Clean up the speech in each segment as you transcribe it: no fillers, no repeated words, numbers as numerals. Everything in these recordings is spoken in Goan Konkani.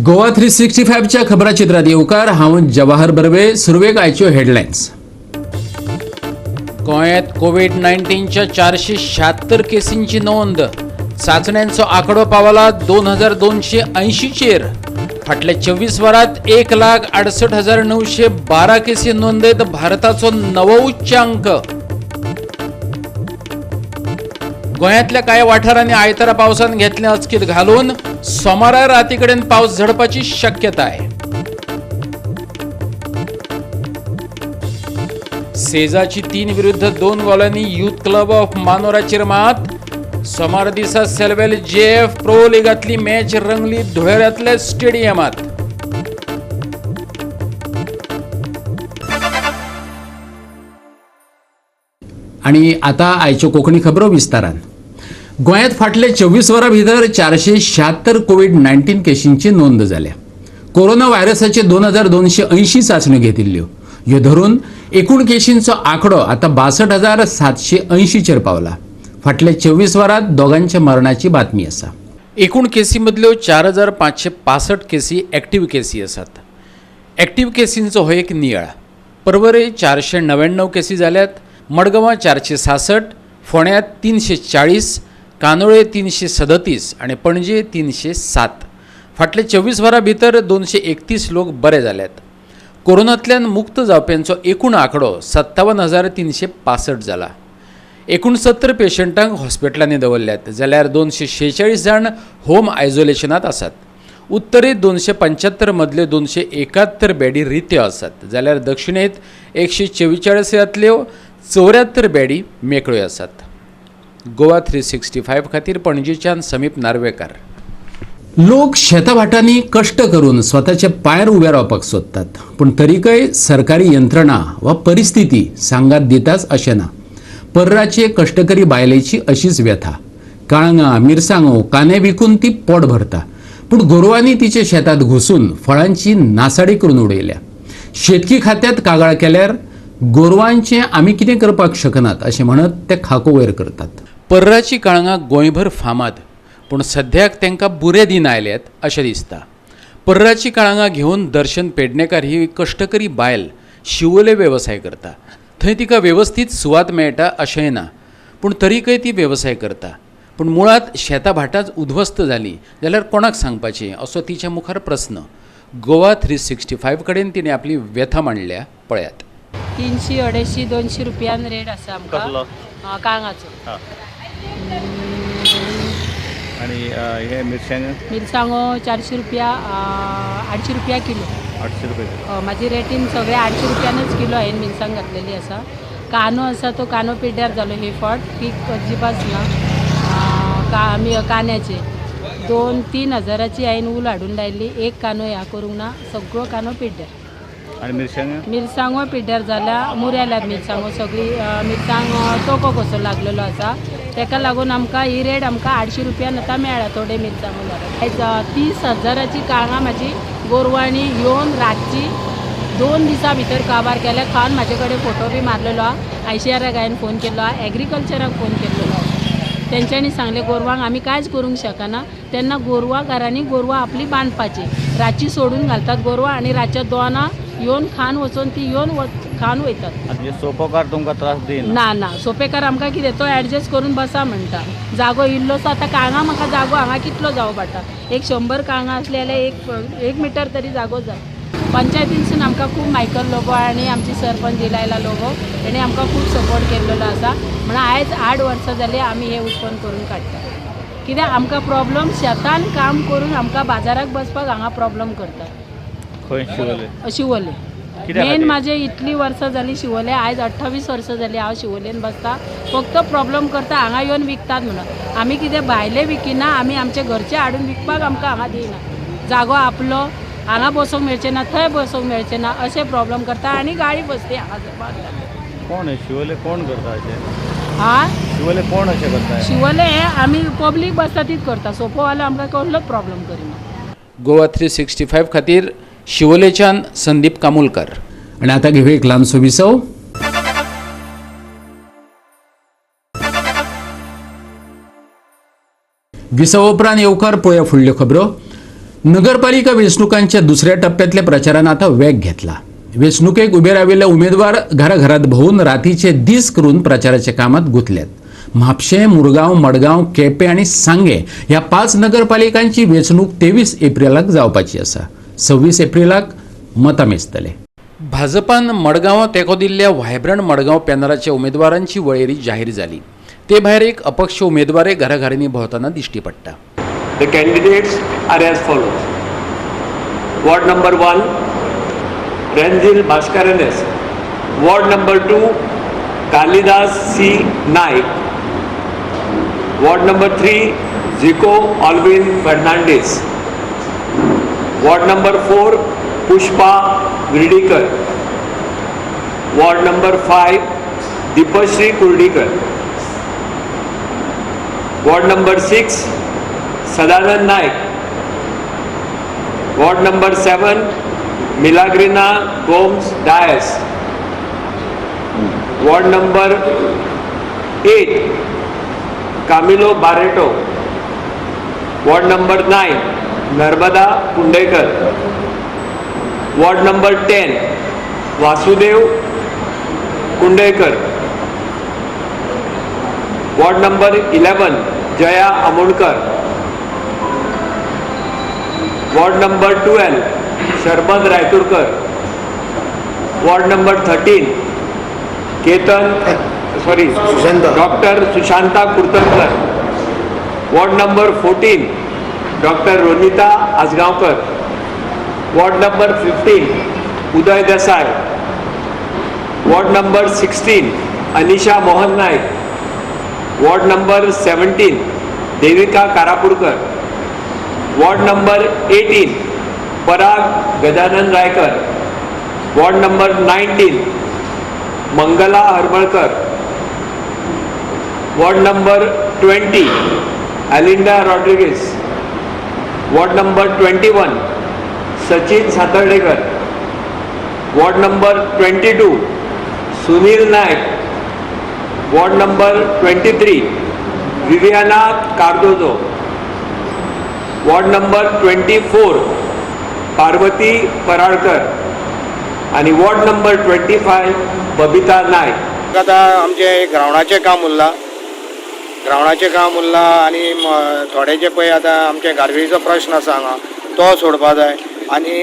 गोवा 365च्या खबराचित्रात येवकार. हांव जवाहर बर्वे. सुरवेक आयच्यो हेडलायन्स. गोंयांत कोवीड 19च्या 476 केसींची नोंद. चाचण्यांचो आंकडो पावला 2280चेर. फाटल्या 24 वरांत 1,68,912 केसी नोंदयत भारताचो नवो उच्चांक. गोंयांतल्या कांय वाठारांनी आयतारा पावसान घेतलें अचकीत घालून. सोमारा राती कडेन पावस झडपाची शक्यताय. सेजाची 3-2 गोलांनी युथ क्लब ऑफ मानोराचेर मात. सोमार दिसा सेल्वेल जेएफ प्रो लिगांतली मॅच रंगली धुळेरांतल्या स्टेडियमात. आणि आता आयच्यो कोंकणी खबरो विस्तारान. गोंयांत फाटले 24 वरां भितर 476 कोवीड 19 केशींची नोंद जाल्या. कोरोना व्हायरसाचे 2280 चांचण्यो घेतिल्ल्यो. ह्यो धरून एकूण केशींचो आंकडो आतां 62,780चेर पावला. फाटल्या 24 वरांत दोगांच्या मरणाची बातमी आसा. एकूण केसी मदल्यो 4565 केसी एक्टीव केसी आसात. एक्टीव केसींचो हो एक नियाळ. परवरे 499 केसी जाल्यात, मडगांवां 466, फोंड्यांत 340, कांदोळे 337 आनी पणजे 307. फाटल्या 24 वरां भितर 231 लोक बरे जाल्यात. कोरोनांतल्यान मुक्त जावप्यांचो एकूण आंकडो 57,365 जाला. 69 पेशंटांक हॉस्पिटलांनी दवरल्यात, जाल्यार 246 जाण होम आयसोलेशनांत आसात. उत्तरेंत 275 मदल्यो 271 बेडी रित्यो आसात, जाल्यार दक्षिणेंत 144 74 बेडी मेकळ्यो आसात. गोवा 365 खातीर पणजेच्यान समीप नार्वेकार. लोक शेताभाटांनी कश्ट करून स्वताच्या पांयार उबे रावपाक सोदतात, पूण तरीकय सरकारी यंत्रणा वा परिस्थिती सांगात दिताच अशें ना. पर्राचे कश्टकरी बायलेची अशीच व्यथा. काळंगां, मिरसांगो, कांदे विकून ती पोट भरता, पूण गोरवांनी तिचे शेतात घुसून फळांची नासाडी करून उडयल्या. शेतकी खात्यात कागाळ केल्यार गोरवांचें आमी कितें करपाक शकनात अशें म्हणत ते खाको वयर करतात. पर्राची काळंगां गोंयभर फामाद, पूण सद्याक तांकां बुरे दीन आयल्यात अशें दिसता. पर्राची काळंगां घेवन दर्शन पेडणेकार ही कश्टकरी बायल शिवोले वेवसाय करता. थंय तिका वेवस्थीत सुवात मेळटा अशेंय ना, पूण तरीकय ती वेवसाय करता. पूण मुळांत शेतां भाटांच उद्ध्वस्त जालीं जाल्यार कोणाक सांगपाचें असो तिच्या मुखार प्रस्न. गोवा 365 कडेन तिणें आपली व्यथा मांडल्या, पळयात. 300, 250, 200 रुपयान रेट आसा आमकां काळंगाचो. आणि हे मिरसांग? मिरसांगो 400 रुपया, 800 रुपया किलो. 800 रुपये किलो. म्हाजी रेटीन सगळे 800 रुपयानच किलो हांवें मिरसांग घातलेली आसा. कांदो आसा तो कांदो पिड्ड्यार जालो हे फावट, पीक अजिबात ना. कांद्याचे 2-3 हजाराची हांवें ऊल हाडून लायल्ली, एक कांदो ह्या करूंक ना, सगळो कांदो पिड्ड्यार. आणि मिरसांग? मिरसांगो पिड्ड्यार जाल्या, मुऱ्याल्यात मिरसांगो सगळी. मिरसांग तोको कसो लागलेलो आसा, तेका लागून आमकां ही रेट आमकां 800 रुपयान आतां मेळ्ळा थोडे मिरसांगो जाल्यार. 30 हजाराची काळंगां म्हाजी गोरवांनी येवन रातची 2 दिसां भितर काबार केल्या. खावन म्हाजे कडेन फोटो बी मारलेलो आहा. आयसीआराक हांवें फोन केल्लो आहा, एग्रीकल्चराक फोन केल्लो आहा. तेंच्यांनी सांगलें गोरवांक आमी कांयच करूंक शकना. तेन्ना गोरवांकारांनी गोरवां आपली बांदपाची, रातची सोडून घालतात गोरवां आनी रातच्या 2 येवन खान वचून ती येवन खावन वयतात. म्हणजे सोपोकार तुमकां त्रास दिना? ना ना, सोपेकार आमकां कितें तो एडजस्ट करून बसा म्हणटा. जागो इल्लोसो आतां काळंगां म्हाका जागो हांगा कितलो जावो पडटा, एक 100 काळंगां आसली जाल्यार एक मिटर तरी जागो जाय. पंचायतीनसून आमकां खूब मायकल लोबो आनी आमची सरपंच दिलायला लोबो हेणी आमकां खूब सपोर्ट केल्लो आसा. म्हणून आयज 8 वर्सां जालीं आमी हें उत्पन्न करून काडटा. कित्याक आमकां प्रॉब्लम शेतान काम करून आमकां बाजाराक बसपाक हांगा प्रॉब्लम करतात. खंय? शिवोले? शिवोले मेन म्हाजे इतली वर्सां जालीं शिवोले, आयज 28 वर्सां जालीं हांव शिवोलेन बसता. फक्त प्रॉब्लम करता हांगा येवन विकतात म्हणून. आमी कितें भायले विकिना, आमी आमचे घरचे हाडून विकपाक आमकां हांगा दिना. जागो आपलो हांगा बसूंक मेळचें ना, थंय बसूंक मेळचें ना, अशें प्रॉब्लम करता आनी गाडी बसती हांगा. कोण शिवोले कोण करता अशें? हा, शिवोले कोण अशें करता? शिवोले हे आमी पब्लीक बसता तीच करता, सोपोवालो आमकां कसलोच प्रॉब्लम करिना. गोवा 365 खातीर शिवोलेच्यान संदीप कामुलकर. आणि आता घेऊया एक ल्हानसो विसव. विसव उपरांत येवकार पळोवया फुडल्यो खबरो. नगरपालिका वेंचणुकांच्या दुसऱ्या टप्प्यातल्या प्रचारानं आता वेग घेतला. वेंचणुकेक उबे राविल्ले उमेदवार घराघरात भोवून रातीचे दीस करून प्रचाराच्या कामात गुंतल्यात. म्हापशें, मुरगांव, मडगांव, केपें आनी सांगें ह्या 5 नगरपालिकांची वेंचणूक 23 एप्रिलाक जावपाची आसा. 26 एप्रिलाक मतां मेजतले. भाजपान मडगांवां तेंको दिल्ल्या व्हायब्रंट मडगांव पॅनलाच्या उमेदवारांची वळेरी जाहीर जाली. ते भायर एक अपक्ष उमेदवारय घराघरांनी भोंवतना दिश्टी पडटा. The candidates are as follows. Ward number 1, Renzil Bhaskaranes. Ward number 2, Kalidas C. Naik. Ward number 3, Zico Alvin Fernandez. Ward number 4, Pushpa Virdikar. Ward number 5, Deepashri Kurdikar. Ward number 6, Sadanand Naik. Ward number 7, Milagrina Gomes Dias. Ward number 8, Camilo Barreto. Ward number 9, Narmada Kundekar. Ward number 10, Vasudev Kundekar. Ward number 11, Jaya Amonkar. Ward number 12, Sharmad Raiturkar. Ward number 13, Dr. Sushanta Kurtankar. Ward number 14, Dr. Ronita Asgaonkar. Ward number 15, Uday Desai. Ward number 16, Anisha Mohan Naik. Ward number 17, Devika Karapurkar. Ward number 18, Parag Gajanan Raikar. Ward number 19, Mangala Harmalkar. Ward number 20, Alinda Rodriguez. Ward number 21, Sachin Satardekar. Ward number 22, Sunil Naik. Ward number 23, Viviana Cardozo. Ward number 24, Parvati Paralkar. आणि वॉर्ड नंबर 25, बबिता नायक. आतां आमचें ग्रावंडाचें काम उरलां, ग्रावंडाचें काम उरलां आनी थोडे जे पळय आतां आमचे गार्बेजीचो प्रश्न आसा हांगा तो सोडपा जाय आनी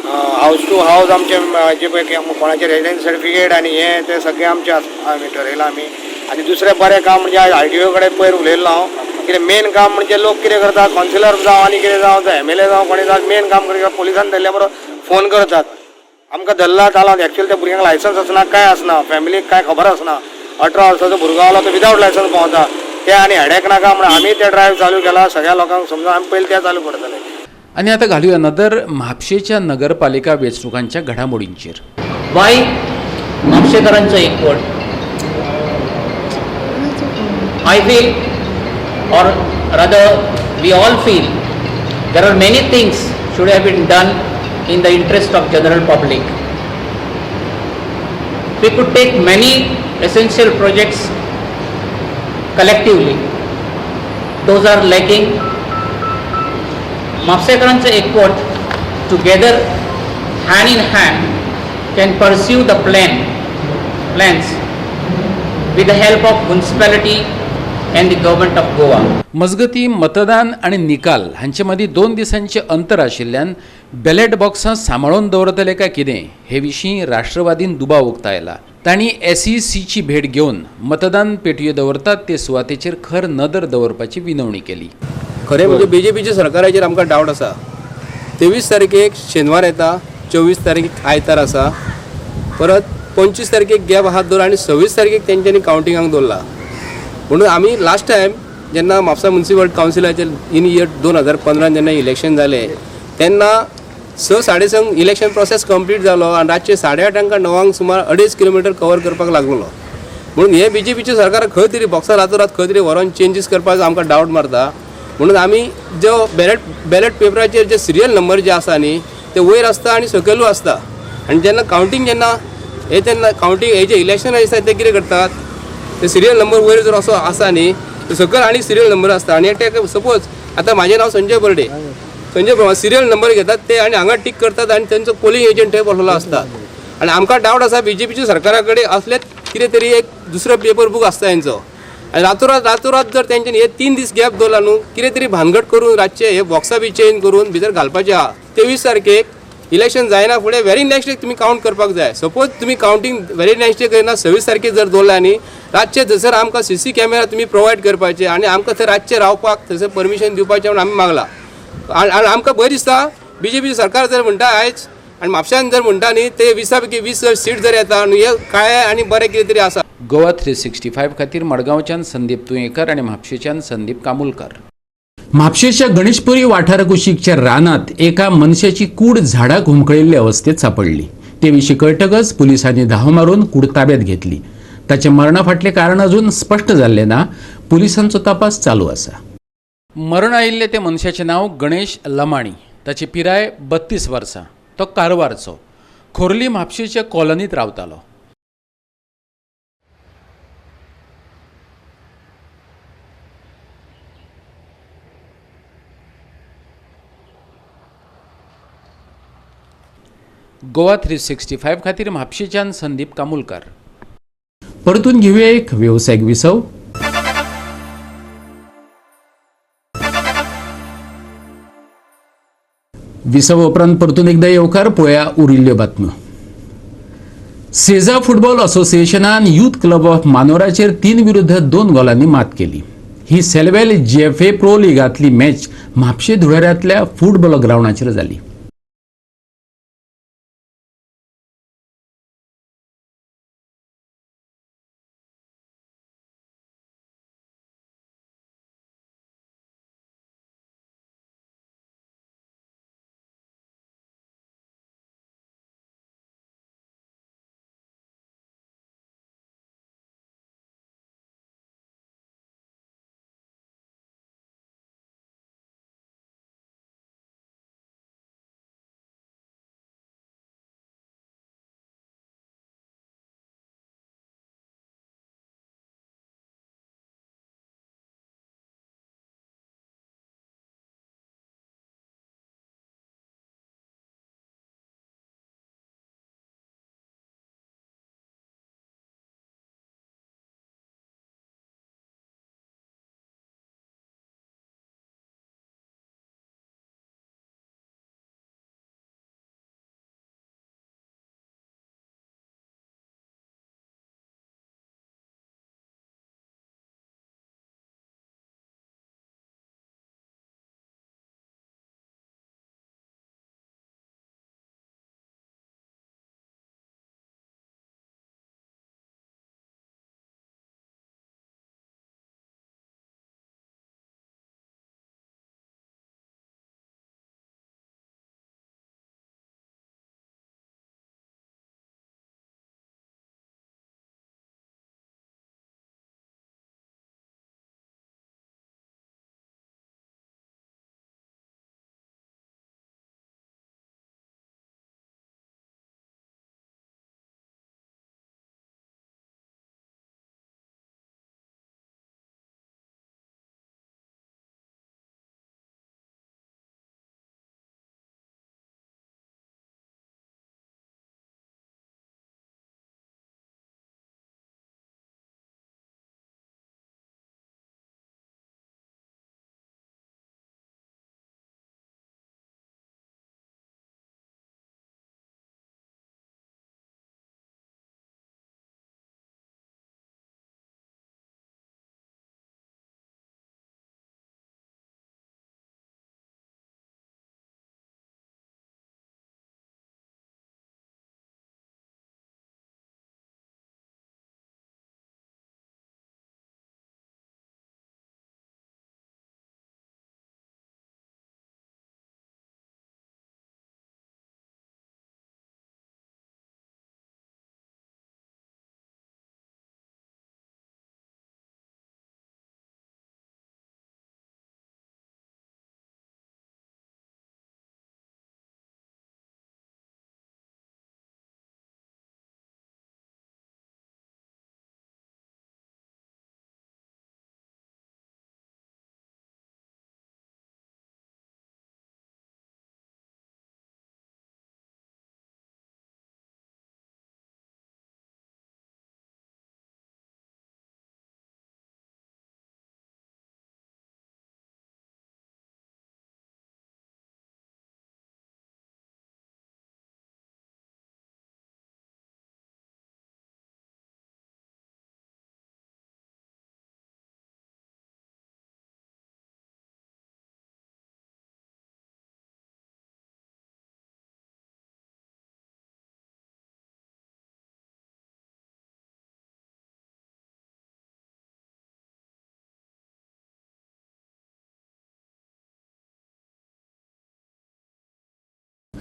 हावज टू हावज आमचे जे पळय कोणाचें रेजिडन्स सर्टिफिकेट आनी हें तें सगळें आमचें आमी ठरयलां आमी. आनी दुसरें बरें काम म्हणजे आर टी ओ कडेन पयर उलयल्लो हांव. कितें मेन काम म्हणजे लोक कितें करतात, कावन्सिलर जावं आनी कितें जावं, एमएलए जावं, कोणी जावं, मेन काम करता पुलिसान धरल्या बरोबर फोन करतात, आमकां धरला चालात. एक्चुअली त्या भुरग्यांक लायसन्स आसना, कांय आसना, फॅमिलीक कांय खबर आसना. 18 वर्साचो भुरगो आलो तो विदावट लायसन्स भोंवता ते आनी हेडेक नाका म्हणून आमी ते ड्रायव्ह चालू केला. सगळ्या लोकांक समजून आमी पयलीं ते चालू करतले. आनी आतां घालुया नदर म्हापशेच्या नगरपालिका वेंचणुकांच्या घडामोडींचेर. वाय म्हापशेकरांचो एकवट. I feel, or rather we all feel, there are many things should have been done in the interest of general public. We could take many essential projects collectively. Those are lacking. म्हापसेकरांचं एकवट together, hand in hand, can pursue the plans with the help of municipality and the government of Goa. मजगती, मतदान आनी निकाल हांचे मदीं 2 दिसांचें अंतर आशिल्ल्यान बॅलेट बॉक्सां सांबाळून दवरतले काय कितें हे विशीं राष्ट्रवादीन दुबाव उक्तायला. तांणी एसईसीची भेट घेवन मतदान पेटयो दवरतात ते सुवातेचेर खर नदर दवरपाची विनवणी केली. खरें म्हणजे बीजेपीच्या सरकाराचेर आमकां डावट आसा. 23 तारखेक शेनवार येता, 24 तारखेक आयतार आसा, परत 25 तारखेक गॅप आहात दवर आनी 26 तारखेक तेंच्यांनी कावंटिंगाक दवरला. म्हणून आमी लास्ट टायम जेन्ना म्हापसा म्युनिसिपल कावन्सिलाचेर इन इयर 2015 जेन्ना इलेक्शन जालें तेन्ना 6 साडे 6 इलेक्शन प्रोसेस कंप्लीट जालो आनी रातचे 8:30 9 सुमार 2.5 किलोमिटर कवर करपाक लागलो. म्हणून हे बीजेपीचे सरकार खंय तरी बॉक्सार रातोरात खंय तरी व्हरोन चेंजीस करपाक आमकां डावट मारता. म्हणून आमी जो बॅलेट पेपराचेर जे सिरियल नंबर जे आसा न्ही ते वयर आसता आनी सकयलूय आसता. आनी जेन्ना कावंटींग जेन्ना हे तेन्ना कावंटींग हे जे इलेक्शन आसता ते कितें करतात, ते सिरियल नंबर वयर जर असो आसा न्ही तो सकयल आनी सिरियल नंबर आसता. आनी ते सपोज आतां म्हाजें नांव संजय बर्डे, थंयचे प्रमाण सिरियल नंबर घेतात ते आनी हांगा टीक करतात आनी तेंचो पोलिंग एजंट थंय बसलेलो आसता. आनी आमकां डावट आसा बीजेपीच्या सरकारा कडेन असलेच कितें तरी एक दुसरो पेपर बूक आसता हेंचो. आनी रातोरात जर तेंच्यानी हे 3 दीस गॅप दवरला न्हू, कितें तरी भानगड करून रातचे हे बॉक्सां बी चेंज करून भितर घालपाचें आहा. 23 तारखेक इलेक्शन जायना फुडें व्हेरी नेक्स्ट डे तुमी कावंट करपाक जाय. सपोज तुमी कावंटींग व्हेरी नेक्स्ट डे करिना, 26 तारखेक जर दवरला न्ही, रातचे थंयसर आमकां सीसी कॅमेरा तुमी प्रोवायड करपाचे आनी आमकां थंय रातचे रावपाक थंयसर परमिशन दिवपाचें म्हूण आमी मागलां. आनी आमकां भंय दिसता बीजेपी सरकार जर म्हणटा आयज आनी म्हापश्यान जर म्हणटा न्ही, ते 20 पैकी 20 सीट जर येता न्ही, हे काळे आनी बरें कितें तरी आसा. गोवा 365 खातीर मडगांवच्यान संदीप तुयेंकर आनी म्हापशेच्यान संदीप कामुलकर. म्हापशेच्या गणेशपुरी वाठारा कुशीकच्या रानांत एका मनशाची कूड झाडाक हुमकळिल्ले अवस्थेत सापडली. ते विशीं कळटकच पुलिसांनी धांव मारून कूड ताब्यात घेतली. ताच्या मरणा फाटलें कारण अजून स्पश्ट जाल्लें ना. पुलिसांचो तपास चालू आसा. मरण आयिल्ले ते मनशाचें नांव गणेश लमाणी. ताची पिराय 32 वर्सां. तो कारवारचो. खोर्ली म्हापशेच्या कॉलनीत रावतालो. गोवा 365 खातीर म्हापशेच्यान संदीप कामुलकर. परतून घेवया एक वेवसायीक विसव. विसव उपरांत परतून एकदा येवकार. पळया उरिल्ल्यो बातम्यो. सेजा फुटबॉल असोसिएशनान यूथ क्लब ऑफ मानोराचेर 3-2 गोलांनी मात केली. ही सेल्वेल जीएफए प्रो लिगांतली मॅच म्हापशे धुळेरांतल्या फुटबॉल ग्रावंडाचेर जाली.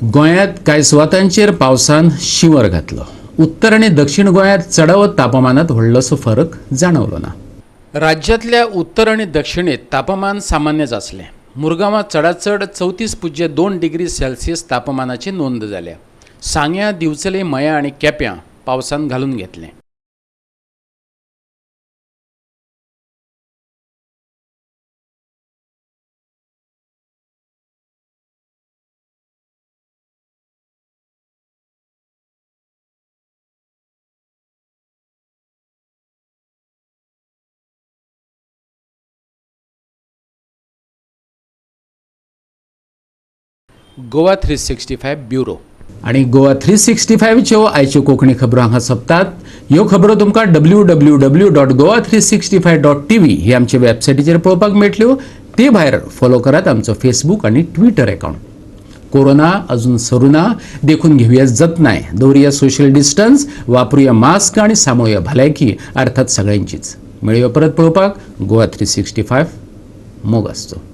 गोंयांत कांय सुवातांचेर पावसान शिंवर घातलो. उत्तर आनी दक्षिण गोंयांत चडावत तापमानात व्हडलोसो फरक जाणवलो ना. राज्यांतल्या उत्तर आनी दक्षिणेत तापमान सामान्यच आसलें. मुरगांवां चडांत चड 34.2 डिग्री सेल्सियस तापमानाची नोंद जाल्या. सांग्यां, दिवचले, मयां आनी केप्यां पावसान घालून घेतलें. गोवा 365 ब्युरो. आनी गोवा 365च्यो आयच्यो कोंकणी खबरो हांगा सोंपतात. ह्यो खबरो तुमकां www.goa365.tv ही आमचे वेबसायटीचेर पळोवपाक मेळटल्यो. ते भायर फॉलो करात आमचो फेसबूक आनी ट्विटर अकावंट. कोरोना अजून सरूना, देखून घेवया जतनाय, दवरुया सोशल डिस्टन्स, वापरुया मास्क आनी सांबाळुया भलायकी, अर्थात सगळ्यांचीच. मेळुया परत पळोवपाक गोवा 365. मोग आसचो.